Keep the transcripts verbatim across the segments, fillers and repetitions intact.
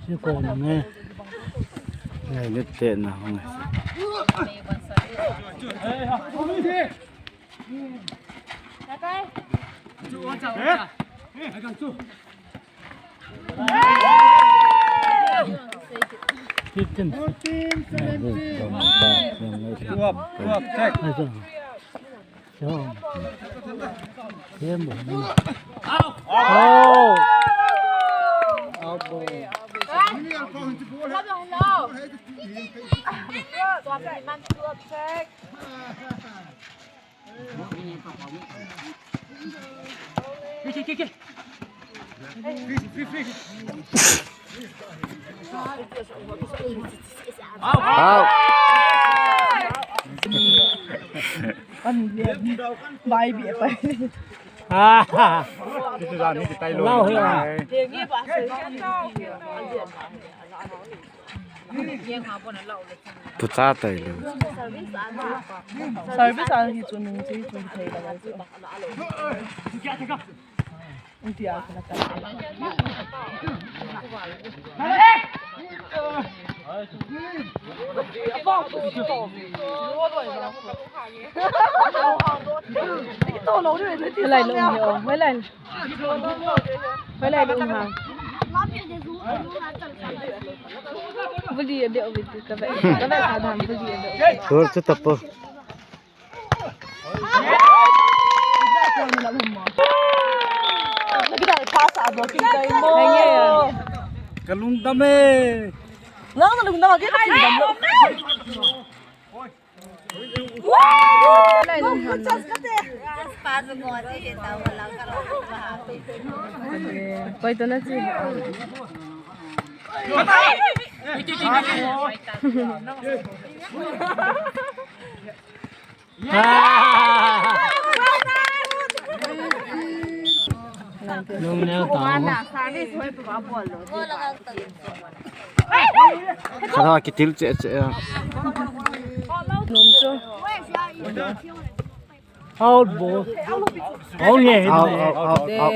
Si ko na nge. Ngai nit te na hong. Fifteen. Two up, two up, check. Oh. Out ball. Out. Bai bi pai. Ah. Lau hi a. Tu cha tai lo. Service a hi chu nung chi chu thei lo. Lai lung hi o, lai. Lai lung ha. Buli a deu bit ka ve. Ka ve sa dam buli a deu. Tur chu tapo. Ka lungdam e. Nang na lungdam a, kei ka lungdam lo. Koi to na chi. Lung neo tao. Khara kitil che che. Nom chu. Out ball. Out nge. Out, out, out, out.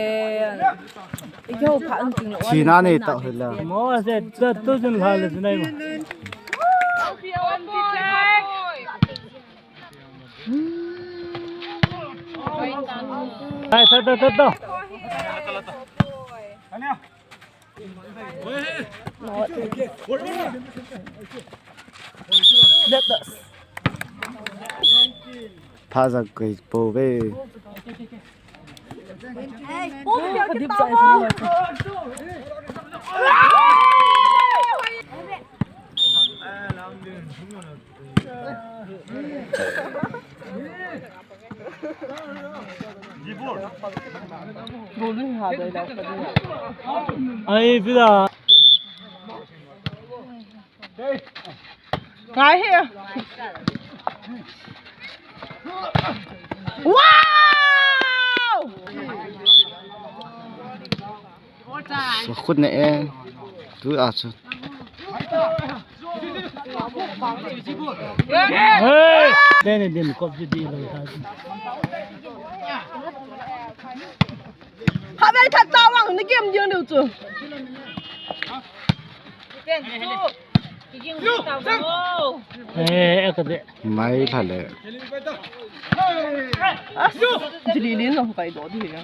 Ikeu pha ang ting lo. China nei tao hila. Mo se ta tu jun la le nai ma. Ai, ta, ta, ta, ta. Pha ja kei po ve. Ai, pida. Ngai hi. Wow! Sa khut ne e. Tu a chu. Hey! Deni din kop ji di lo ta. Ha bai that ta wang ni game dia ni chu. Eh, eh, ka de. Mai tha le. Jili lin lo kai do di ya.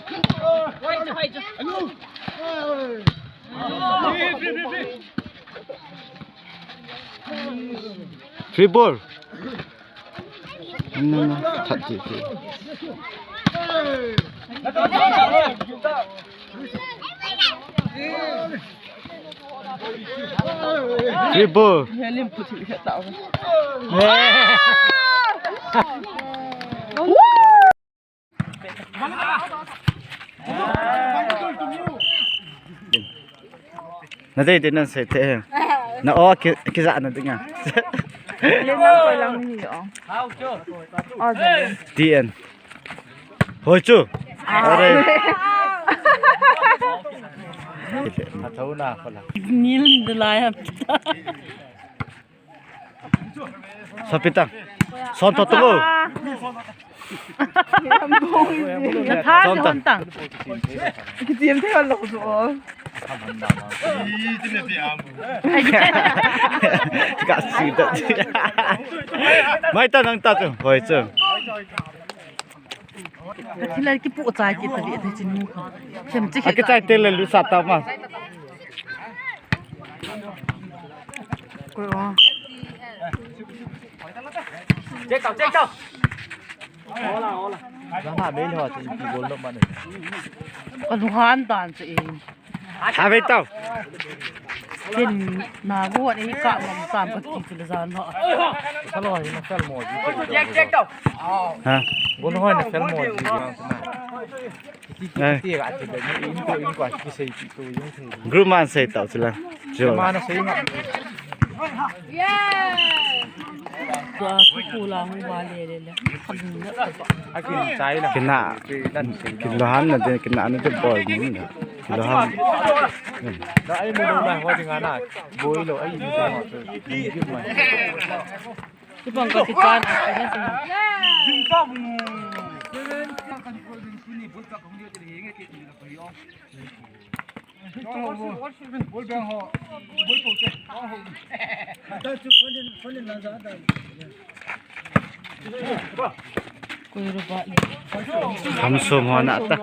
Free ball. Nang, nang, that, that, that. Free ball. Na dei dei nan sei te. Na o ki, ki za na ding a. Len lang ko lang ni o. O, za. T N. Hoi chu. Are. Ni de la ya. Sapitang. Son to to. Tha son ta. Kijem thei lo so. Ka si ta. Mai ta nang ta chu. Hoi chu. Thilai kipu chai ki ta di thei chinu. Khem chi. Akichai te le lu sa ta ma. Koi o. Check out, check out. Hola, hola. Jana be lo ti ki gol lo mane. Ka lu han dan che e. Ha be tau. Kin na go ni ka ngam sam ka ki chu le jan ho. Ka lo ni na fel mo. Check, check out. Ha. Gol ho na fel mo. Group man sei tau sila. Sila. Kina, kina na de, kina na de bol ni na. Kina han. Chupang ka si chan. Hamsum ho na ta.